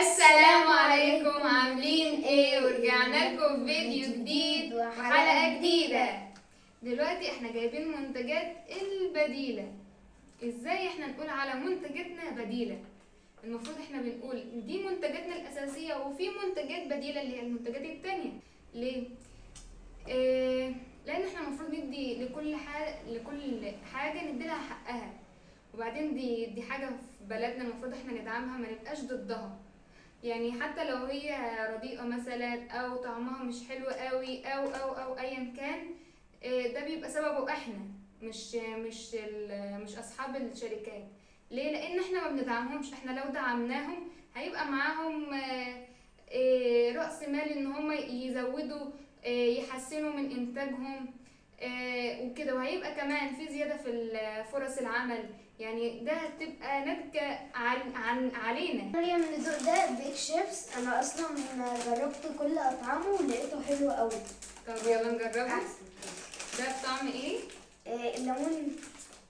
السلام عليكم، عاملين ايه؟ ورجعنا لكم فيديو جديد وحلقة جديدة. دلوقتي احنا جايبين منتجات البديلة. ازاي احنا نقول على منتجاتنا بديلة؟ المفروض احنا بنقول دي منتجاتنا الاساسية وفي منتجات بديلة اللي هي المنتجات التانية. ليه؟ لان احنا المفروض ندي لكل حاجة ندي لها حقها. وبعدين دي حاجة في بلدنا المفروض احنا ندعمها، ما نبقاش ضدها. يعني حتى لو هي رديئة مثلا او طعمها مش حلو قوي او او او ايا كان، ده بيبقى سببه احنا، مش مش مش اصحاب الشركات. ليه؟ لان احنا ما بندعمهمش. احنا لو دعمناهم هيبقى معاهم رأس مال ان هم يزودوا، يحسنوا من انتاجهم وكده، وهيبقى كمان في زيادة في فرص العمل. يعني ده هتبقى ناتجة عن علينا. مريم ندوق ده بيك شيبس، انا اصلا جربت كل اطعامه ولقيته حلو قوي. طب يلا نجربه. ده بطعم ايه؟ الليمون.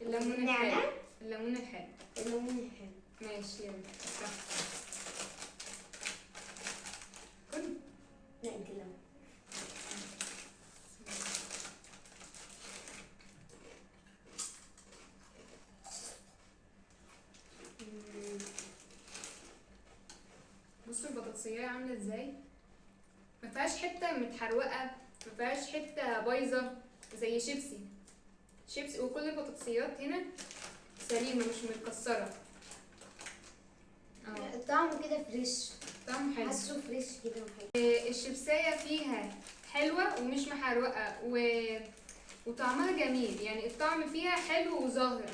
الليمون الحلو. الليمون الحلو. الليمون الحلو. ماشي يلا. كل. لا انت الليمون. بصوا البطاطسية عاملة ازاي، ما فيهاش حتة متحروقة، ما فيهاش حتة بايظة زي شيبسي. شيبسي وكل البطاطسيات هنا سليمة مش متكسرة. الطعم كده fresh، طعم حلو، حاسه fresh كده وحلو. الشيبسية فيها حلوة ومش محروقة وطعمها جميل. يعني الطعم فيها حلو وظاهر،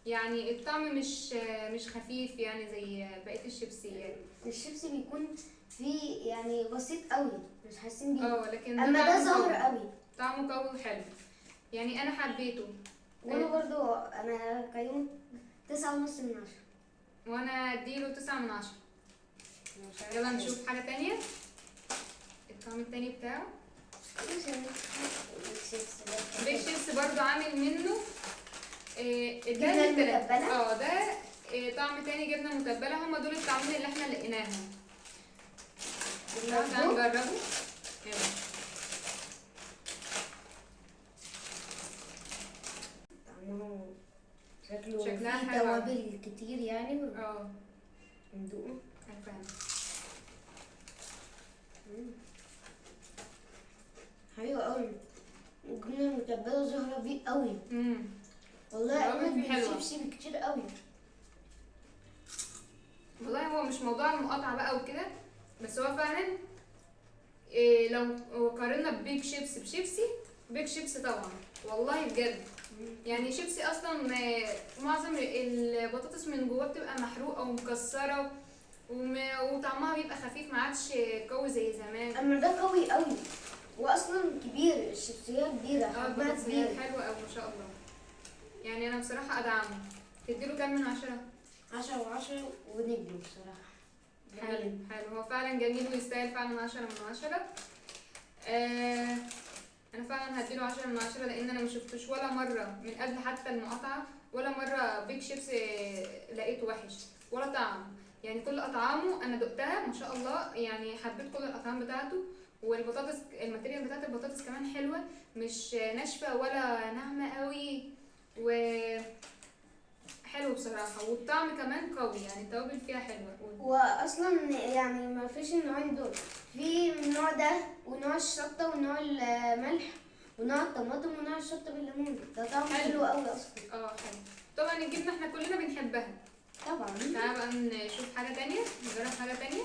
يعني الطعم مش خفيف يعني زي بقية الشيبسيات. الشيبسي بيكون فيه يعني بسيط قوي، مش حاسين بيه. لكن اما ده ظاهر قوي، طعمه قوي وحلو. يعني انا حبيته. وانا برضو انا قيمة 9.5 من 10. وانا اديله 9 من 10. يلا نشوف حاجة تانية. الطعم التاني بتاعه بيك شيبس برضو عامل منه جبنة متبلة. ده طعم تاني جبنة متبلة. هما دول الطعمين اللي احنا لقيناهم. تعالوا نجربه. يلا. طعمه شكله فيه توابل كتير يعني. ندوقه. حلو قوي. الجبنة المتبلة ظاهرة بيه قوي. والله أجمد من الشيبسي بكتير قوي. والله هو مش موضوع المقاطعة بقى وكده، بس هو فعلا إيه لو قارنا ببيك شيبس بشيبسي، بيك شيبس طبعا والله بجد. يعني شيبسي اصلا معظم البطاطس من جواه بتبقى محروقة ومكسرة وطعمها بيبقى خفيف، ما عادش قوي زي زمان. اما ده قوي قوي، واصلا كبير، الشيبسيه كبيرة، حجمها كبير، حلوة قوي ما شاء الله. يعني انا بصراحة ادعمه. تديله كام من 10؟ 10 و10 ونجم بصراحة. حلو حلو، هو فعلا جميل ويستاهل فعلا 10 من 10. انا فعلا هديله 10 من 10 لان انا ما شفتوش ولا مرة من قبل حتى المقاطعة، ولا مرة بيك شيبس لقيته وحش ولا طعم. يعني كل اطعامه انا دقتها ما شاء الله، يعني حبيت كل الاطعام بتاعته. والبطاطس ال material بتاعت البطاطس كمان حلوة، مش ناشفة ولا ناعمة قوي، و حلو بصراحة. والطعم كمان قوي، يعني التوابل فيها حلوة. واصلا يعني ما فيش النوعين دول، في النوع ده ونوع الشطه ونوع الملح ونوع الطماطم ونوع الشطه بالليمون. ده طعمه حلو قوي اصلا. حلو. طبعا الجبنة احنا كلنا بنحبها طبعا. تعالى بقى نشوف حاجة تانية، نجرب حاجة تانية.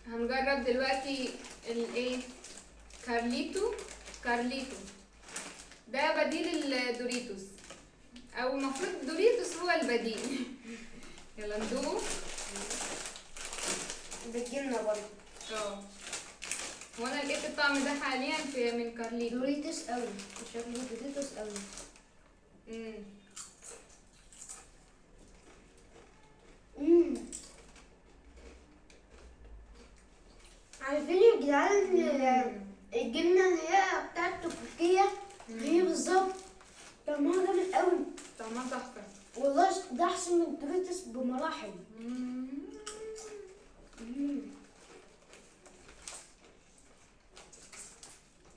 هنجرب دلوقتي الايه، كارليتو. كارليتو ده بديل الدوريتوس، او المفروض دوريتوس هو البديل. يلا ندوقه. بالجبنه برضه. وانا لقيت الطعم ده حاليا في من كارليتو. دوريتوس قوي، شكله دوريتوس قوي. عارفين يا جدعان الجبنة اللي هي بتاعت تركيا هي بالظبط، طعمها جامد قوي. طعمها تحفة والله. ده احسن من دوريتوس بمراحل.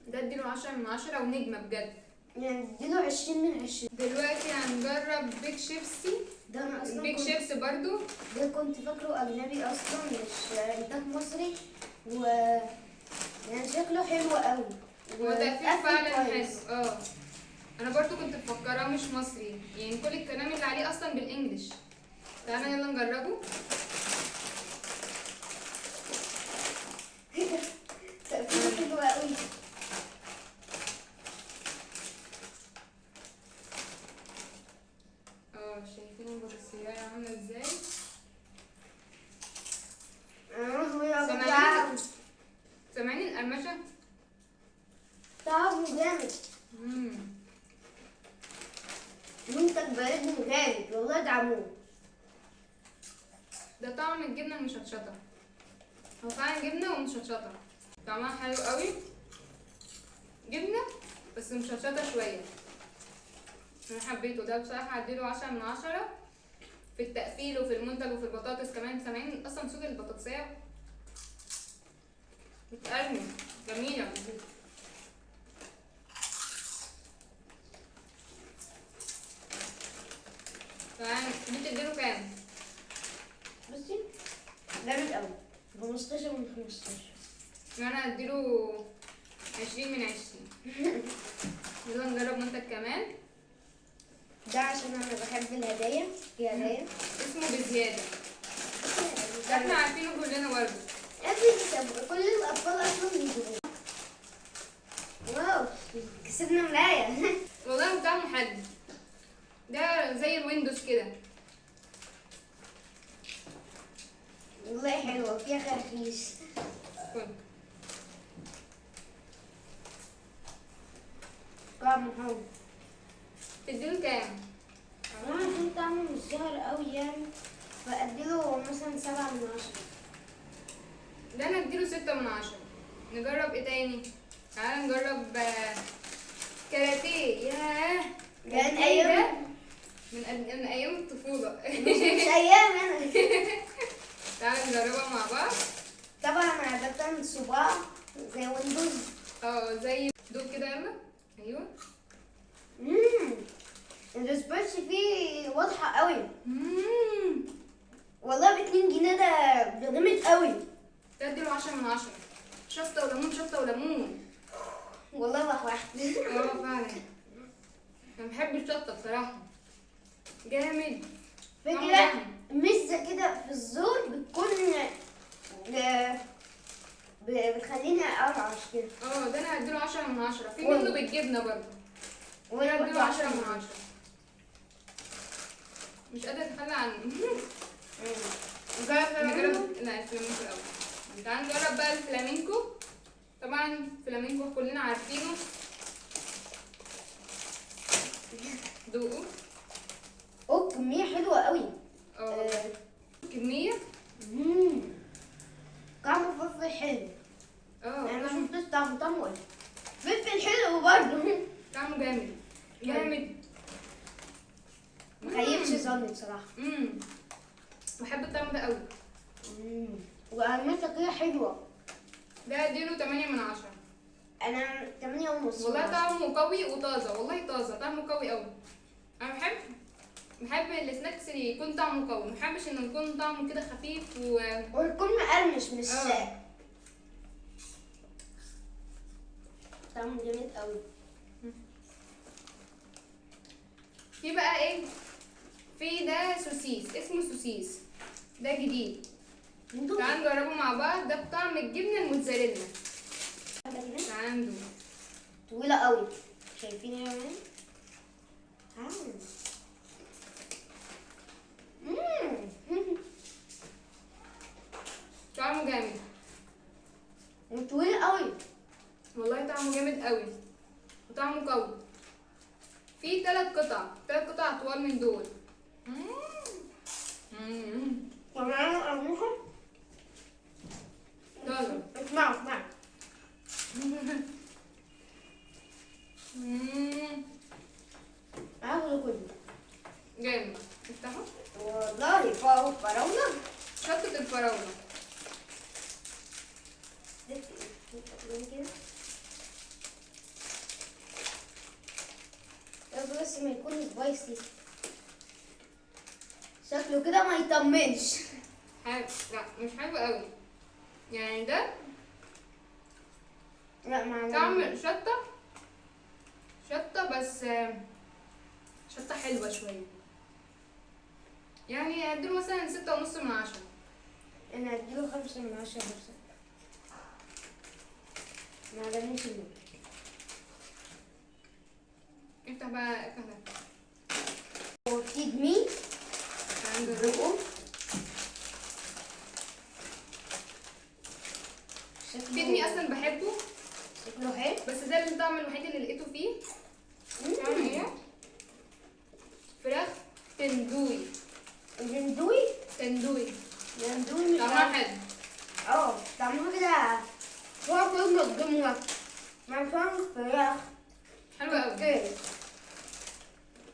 ده اديله 10 من 10 ونجمه بجد، يعني اديله 20 من 20. دلوقتي هنجرب بيك شيبسي. ده انا اصلا بيك شيبس برضو ده كنت فاكره اجنبي اصلا، مش انتاج مصري، و يعني شكله حلو قوي وتقفيل فعلا حلو. انا برضو كنت مفكراه مش مصري، يعني كل الكلام اللي عليه اصلا بال English. تعالى يلا نجربه. تقفيله حلو قوي. شايفين البطاطسية عاملة ازاي؟ سامعين القرمشة؟ طعمه جامد. منتج بلدنا جامد والله، ادعموه. ده طعم الجبنة المشطشطة، هو فعلا جبنة ومشطشطة، طعمها حلو قوي. جبنة بس مشطشطة شوية. انا حبيته ده بصراحة، هديله 10 من 10 في التقفيل وفي المنتج وفي البطاطس كمان. سامعين اصلا صوت البطاطسية بتقرمش، جميلة. تمام، دي تديله كام؟ بصي جامد قوي، 15 من 15. انا هديله 20 من 20. يلا نجرب منتج كمان. ده عشان انا بحب الهدايا، في هدايا اسمه بزيادة، ده احنا عارفينه كلنا برضه. كل الاطفال اصلا بيجيبوه. wow، كسبنا مراية. والله طعمه حلو، ده زي الويندوز كده. والله حلوة، فيها خرافيش. طعمه حلو. تديله كام؟ انا عشان طعمه مش ظاهر قوي يعني، فاديله مثلا 7 من 10. ده انا اديله 6 من 10. نجرب ايه تاني؟ تعالى نجرب كاراتيه. ياه، من ايام، من ايام الطفولة. مش ايام انا. تعالى نجربها مع بعض. طبعا عادة صباع زي ويندوز. زي دوب كده. يلا ايوه. ال spicy فيه واضحة قوي. والله ب 2 جنيه ده جامد قوي. ده اديله 10 من 10. شطه وليمون، شطه وليمون. والله واحد. فعلا انا بحب الشطه بصراحة. جامد. فكرة مزه كده في الزور بتكون بتخليني ارعش كده. ده انا هديله 10 من 10. في منه بالجبنه برضه. وانا هديله 10 من 10. مش قادرة اتخلى عنه. نجرب لا الفلامينكو الاول. تعالى نجرب بقى الفلامينكو. طبعا الفلامينكو كلنا عارفينه. دوقوا. كمية حلوة قوي. كمية. طعمه فلفل حلو. انا ما شفتش طعمه ايه. فلفل حلو برضه. طعمه جامد جامد. ما خيبش ظني بصراحة. بحب الطعم ده قوي. وقرمشه كده حلوة. ده اديله 8 من 10. انا 8.5. والله طعمه قوي وطازه، والله طازة، طعمه قوي قوي. انا بحب ال snacks اللي يكون طعمه قوي، ما بحبش انه يكون طعمه كده خفيف ويكون مقرمش، مش طعمه جامد قوي. في بقى ايه؟ في ده سوسيس، اسمه سوسيس، ده جديد. تعالوا نجربه مع بعض. ده بطعم الجبنة الموتزاريلا. تعالوا ندوق. طويلة قوي، شايفين يا جماعة؟ طعمه جامد وطويل قوي. والله طعمه جامد قوي وطعمه قوي. في 3 قطع، 3 قطع طوال من دول. طازة. اسمعوا اسمعوا. هاخده كله. جامد. افتحوا. والله فراولة، شطة الفراولة. بس ما يكون spicy. شكله كده ما يطمنش. حلو. لا مش حلو قوي يعني ده. لا ما طعم شطة، شطة بس شطة حلوة شوية يعني. هديله مثلا 6.5 من 10. انا هديله 5 من 10 بس. ما عجبنيش اللون. افتح بقى، افتح ده. هو feed me. ذوقه Feed Me اصلا بحبه، شكله حلو، بس ده الطعم الوحيد اللي لقيته فيه. طعم ايه؟ فراخ تندوي. تندوي؟ تندوي. تندوي. طعمها حلو. طعمها كده هو كله الجبنة مع طعم الفراخ. حلو قوي.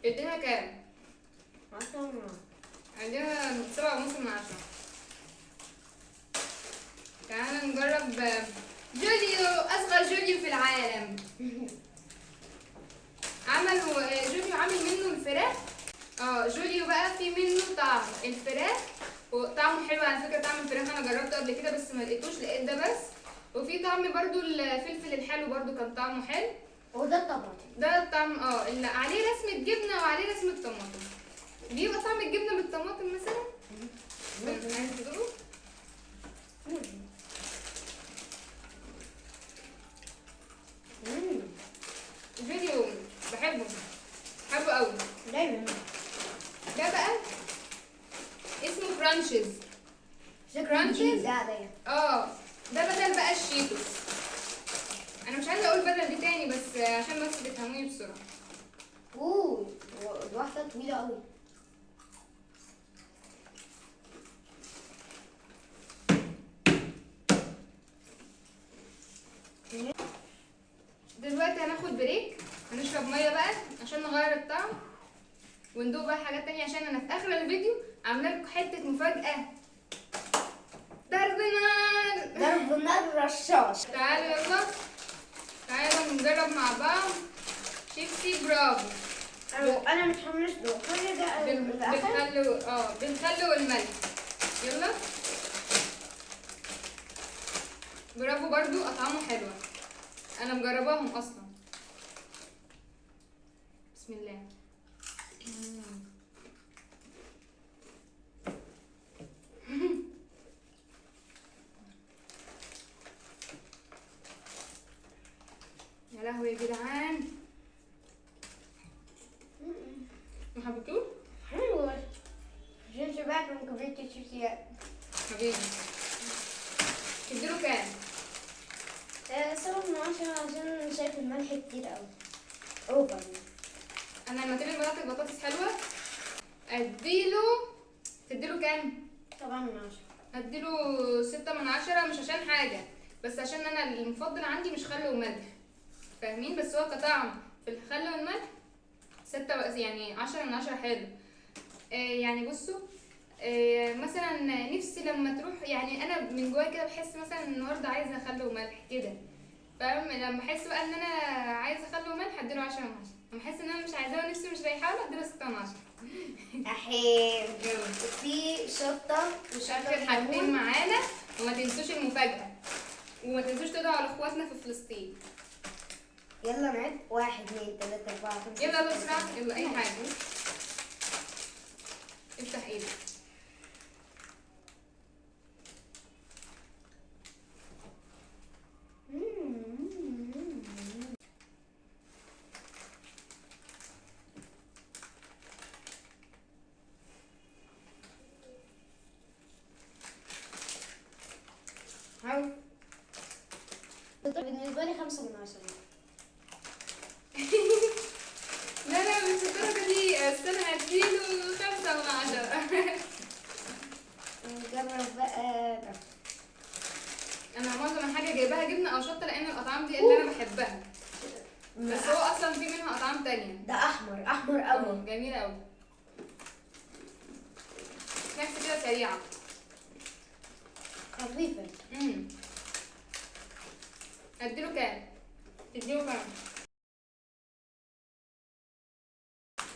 اديها كام؟ 10. عندنا 7.5 من 10. تعالى نجرب جوليو، اصغر جوليو في العالم. عملوا جوليو عامل منه الفراخ. جوليو بقى في منه طعم الفراخ وطعمه حلو على فكرة. طعم الفراخ انا جربته قبل كده بس ما لقيتوش، لقيت ده بس. وفي طعم برضو الفلفل الحلو برضو كان طعمه حلو. وده الطماطم، ده الطعم اللي عليه رسمه جبنه وعليه رسمه طماطم. بيبقى طعم الجبنة بالطماطم مثلا. عايز تدوقه؟ فيديو بحبه، بحبه قوي دايما. ده بقى اسمه Crunchies. Crunchies ده بدل بقى ال Cheetos. انا مش عايزه اقول بدل دي تاني بس عشان بس تفهموني بسرعة. اوه الواحدة طويلة قوي. دلوقتي هناخد break، هنشرب مية بقى عشان نغير الطعم وندوق بقى حاجات تانية، عشان انا في اخر الفيديو عامله لكم حتة مفاجاة. ضرب نار، ضرب نار رشاش. تعالوا يلا، تعالوا نجرب مع بعض شيبسي برافو. انا متحمس له. كل ده بالخل، بالخل والملح. يلا برافو، برضو اطعمه حلوة، انا مجرباهم اصلا. بسم الله. يا لهوي يا جدعان، ما حبيتوش؟ حلو. عشان شبعت من كمية الشيبسيات. حبيبي تديله كام؟ 7 من 10 عشان شايف الملح كتير قوي، over. انا ال material بتاعت البطاطس حلوة. اديله، تديله كام؟ 7 من 10. اديله 6 من 10، مش عشان حاجة بس عشان انا المفضل عندي مش خل وملح، فاهمين؟ بس هو كطعم في الخل والملح 6 يعني 10 من 10 حلو. يعني بصوا، مثلا نفسي لما تروح، يعني انا من جوايا كده بحس مثلا النهارده عايزه خل وملح كده، فاهم؟ لما احس بقى ان انا عايزه خل وملح اديله 10 من 10، لما احس ان انا مش عايزاه ونفسي مش رايحة له اديله 6 من 10. احي. في شطه وشطه اخر حاجتين معانا، وما تنسوش المفاجاة، وما تنسوش تدعوا لاخواتنا في فلسطين. يلا نعد 1 2 3 4 5. يلا يلا بسرعة، يلا اي حاجة. افتح ايدك. بالنسبة لي 5 من 10. لا لا مش الدرجة دي، بس انا هديله 5 من 10. نجرب بقى ده. انا معظم الحاجة جايباها جبنة او شطة لان الاطعام دي اللي انا بحبها، بس هو اصلا في منها اطعام تانية. ده احمر، احمر قوي، جميل قوي. snacks كده سريعة خفيفة. اديله كام؟ تديله كام؟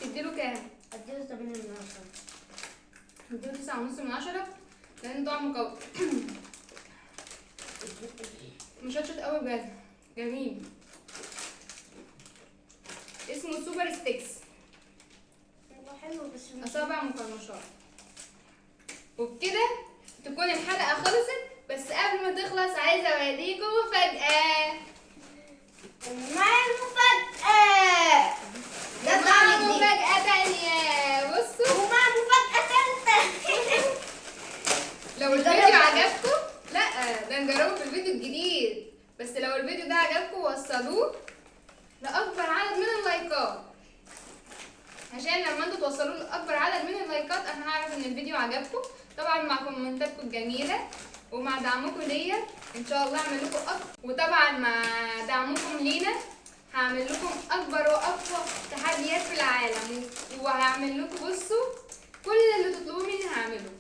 تديله كام؟ اديله 8 من 10. اديله 9.5 من 10 لان طعمه قوي. مشطشط قوي بجد، جميل. اسمه super sticks، هو حلو بس مش اصابع مقرمشات. وبكده تكون الحلقة خلصت، بس قبل ما تخلص عايزه اوريكم مفاجاة. مع المفاجاة ده طعم جديد، مفاجاة تانية. بصوا، ومع مفاجاة تالتة. لو الفيديو عجبكم، لا ده نجربه في الفيديو الجديد، بس لو الفيديو ده عجبكم وصلوه لاكبر عدد من اللايكات، عشان لما انتوا توصلوا لاكبر عدد من اللايكات انا هعرف ان الفيديو عجبكم. طبعا مع كومنتاتكم الجميلة ومع دعمكم ليا ان شاء الله اعمل لكم اكبر، وطبعا مع دعمكم لينا هعمل لكم اكبر واقوى تحديات في العالم، وهعمل لكم بصوا كل اللي تطلبوه مني هعمله.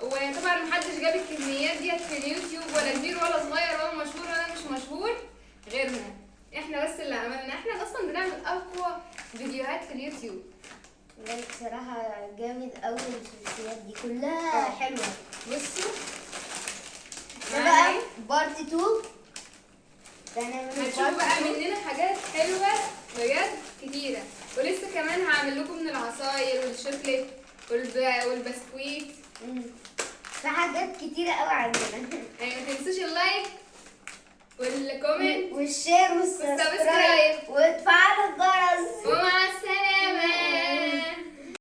وطبعا محدش جاب الكميات ديت في اليوتيوب، ولا كبير ولا صغير ولا مشهور ولا مش مشهور غيرنا، احنا بس اللي عملنا. احنا اصلا بنعمل اقوى فيديوهات في اليوتيوب. لا بصراحة جامد قوي الشيبسيات دي كلها حلوة. بصوا ده بقى part 2، ده هنعمل هتشوفوا بقى مننا حاجات حلوة بجد كتيرة، ولسه كمان هعمل لكم من العصاير والشوكليت والبسكويت، في حاجات كتيرة قوي عندنا. يعني ما تنسوش ال like وال comment وال share وال subscribe وتفعلوا الجرس. ومع السلامة.